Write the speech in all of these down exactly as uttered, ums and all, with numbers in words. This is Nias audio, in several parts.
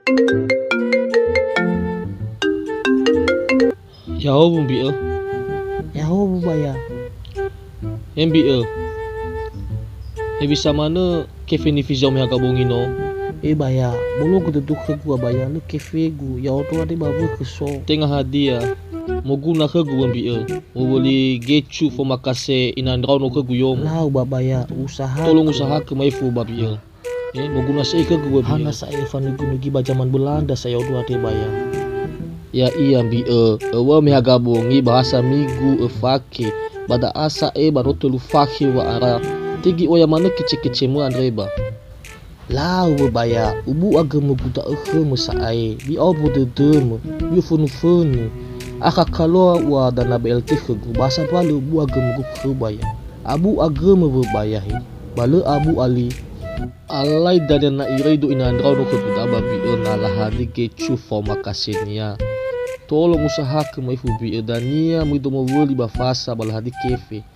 Ya'ahowu mbi'ö. Ya'ahowu baya. E mbi'ö. Hewisa manö kefe nifizau me haga bongi no? E baya, bologu dödö khögu wa baya, lö kefegu, ya'odo andre ba wökhö so. Tenga hadia, moguna khögu wö mbi'ö. Mowöli gecu fomakase ina ndraono khögu yomo. Lau ba baya, usaha. Tolong usahakö ma'ifu ba mbi'ö. Eh, moguna sa'ae khögu wö mbi'ö. Hana sa'ae fanugi-nugi ba zaman Belanda sa'ae ya'odo andre baya. Ya'ia mbi'ö, öŵa'ö me haga bongi bahasa migu öfake, ba da'a sa'ae ba no tölu fakhe wa'ara, tegi oya manö kece-kecemö andre ba. Lau wö baya, ubu'a gömögu da'ö khömö sa'ae, bi'aobo dödömö, bi'ofönufönu. Akha kaloa ua dana B L T khögu, bahasa mbalö ubu'a gömögu khö baya. Abu'a gömö wö baya he, ba lö abu'a li. Alai dania na iröido ina ndraono khögu da'a ba mbi'ö na lahadia gecu faomakasenia. Tolong usahakö ma'ifu mbi'ö dania möido mowöli ba fasa ba lahadia kefe.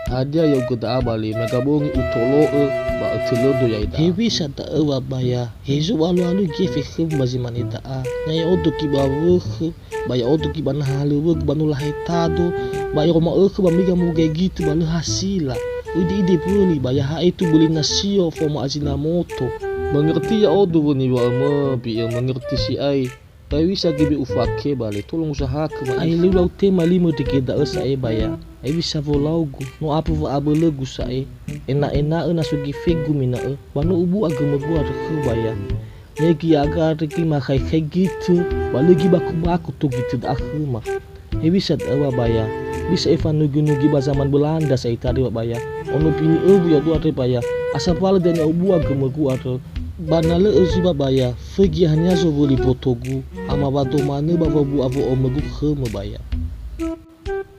Hadia ya'ugö da'a ba le, me haga bongi utolo'ö ba ötölödo ya'i da'a. Hewisa da'ö wa baya, hezo wa'alualu gefe khögu ba zi mane da'a. Na ya'odo gi ba wökhö, ba ya'odo gi ba naha halöŵögu ba no lahetado, ba ero ma'ökhö ba mega mugai gitö ba lö hasila. U'ide'ide wöli ba ya'ae tuböli nasio faoma Ajinomoto. Mengerti ya'odo wö niŵa'ömö, bi'ö mengerti si'ai. Ba hewisa göi me ufake ba le, tolong usahakö ma'ifu. Aeleu lau tema limö dege da'ö sa'ae baya. Hewisa wolaugu, no apö wa'abölögu sa'ae. Ena'ena'ö na so gefegu mena'ö, ba no ubu'a gömögu andrö khö baya. Megi ya'aga andre göi makhaekhae gitö, ba lö gibaku-baku tou gitö da'a khöma. Hewisa da'ö wa baya, bisa efanugi-nugi ba zaman Belanda sa'ae ita andre wa baya. Ono bini'ögu ya'odo andre baya, asambala dania ubu'a gömögu andrö. Ba na lö özi wa baya, fögi ya'ahania zowöli botogu, amaŵado manö ba wa'obu'a wo'ömögu khömö baya.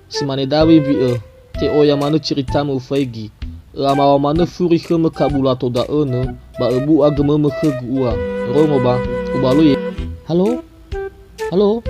Si mane Dawi mbi'ö, te oya manö ceritamö ufaigi. Ö'amaŵa manö furi khömö kabulato da'önö, ba öbu'a gömömö khögu ua. Rongo ba, ubaloi. Halo? Halo?